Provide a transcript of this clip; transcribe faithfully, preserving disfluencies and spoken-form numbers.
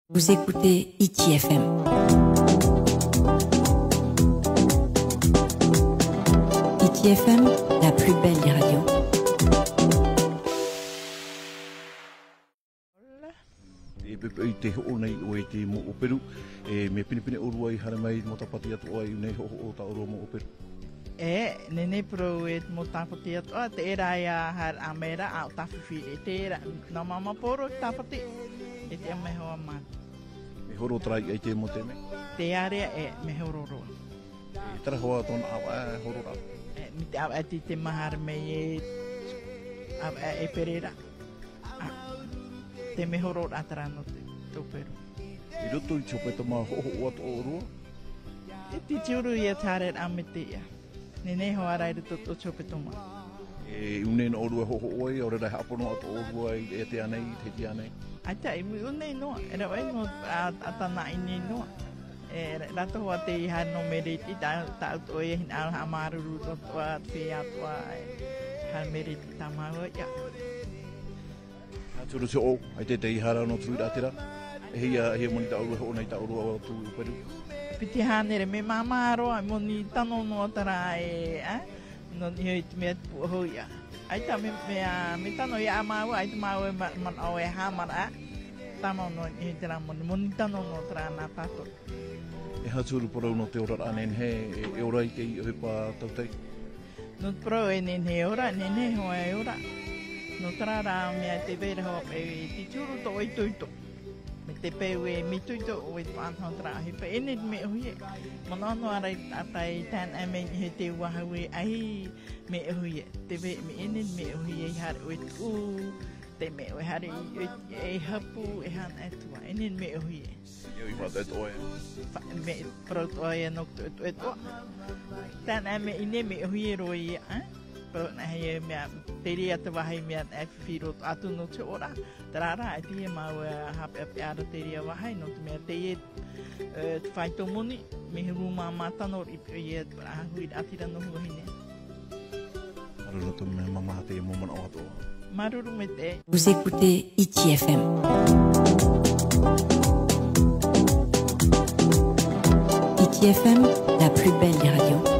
Vous écoutez Hiti F M. Hiti F M, la plus belle des radios. E pepe i te hoʻo nei ʻoe i te mau ʻōperu, e mea pinepine ʻōrua i haere mai i te mau tāpati atoʻa i ʻō nei hoʻohoʻo tā ʻōrua mau ʻōperu. E, nehenehe parau e te mau tāpati atoʻa, terā ia haere mai ra, ʻa o tāfifi, e terā, nā māmā poro tāpati, e te mea hoa mā. Mea horo terā i te mau teme? Te area e, mea horo roa. E terā hoʻi tōna ʻāvaʻe horo ra. E, mai te ʻāvaʻe i te maha haere mai e, ʻāvaʻe e perera. ʻĀ, te mea horo ra terā nō te, te ʻōperu. I roto i te hepetoma hoʻohoʻo atoʻa ʻōrua? E te tiuru ia te haere ra mai te ia. Nehenehe hoʻi ra i roto i te hepetoma. E ʻū nei nō ʻōrua hoʻohoʻo ai, ʻaore ra e haʻapono atoʻa ʻōrua i te ea nei, i te hiti ea nei? ʻAita, i ʻū nei noa, e rave noa, ʻa, ʻa tāna i nei noa. E, rātou hoʻi tei haere nō Mereti, tā, tā ʻoutou e hinaʻaro haʻamāuruuru atoʻa, te feiā atoʻa, e, haere Mereti tā māua ia. Nā te huru te hoʻo, ʻaita tei haere nō te ruiraʻatira. E hia, e hia moni tā ʻōrua hoʻo nei, tā ʻōrua atu ʻōperu? Piti hānere, mea māmā roa, moni tano noa terā e, ā? Nō niʻa i te mea te puʻohu ia. ʻAita mea, mea, mea tano ia ʻa māua, ʻaita māua e ma-, manaʻo e haʻamanaʻo. Tano nō niʻa i terā moni, moni tano noa terā nā tātou. E aha te huru parau nō te oraraʻa nehenehe, e, e ora i te ʻohipa tautai? Nō te parau e nehenehe e ora, nehenehe hoʻi e ora. Nō terā rā mea te vai ra hoʻi e te tiuru tō ʻoe itoito. Mai te peu e mea itoito ʻoe i te faʻanaho terā ʻohipa, e nehenehe mea ʻōhie. Manaʻo noa ra i te taʻata i tae noa mai i niʻa i te ua hau e ʻahi, mea ʻōhie. Te vai, mea nehenehe mea ʻōhie i haere ʻoe tuʻu, te mea ʻoe haere i, i, e hapu, e hana e tua, e nehenehe mea ʻōhie. E ui faʻatoʻetoʻa ia. Fa-, mea parau toʻa ia nō te toʻetoʻa. Tāna mea ʻino mea ʻōhie roa ia, ā? Parau nā hea mea, te reira te vāhi mea, e fifi roa atu nō te ora. Terā rā, e te ia māua haʻapeʻapeʻa ra te reira vāhi, nō te mea teie, e, te faito moni, mea huru māmā tano i ia, e, parau huiraʻatira nō Huahine. Māuruuru tō mea māmā te mau manaʻo atoʻa. Māuruuru maitaʻi. Vous écoutez Hiti F M. Hiti F M, la plus belle des radios.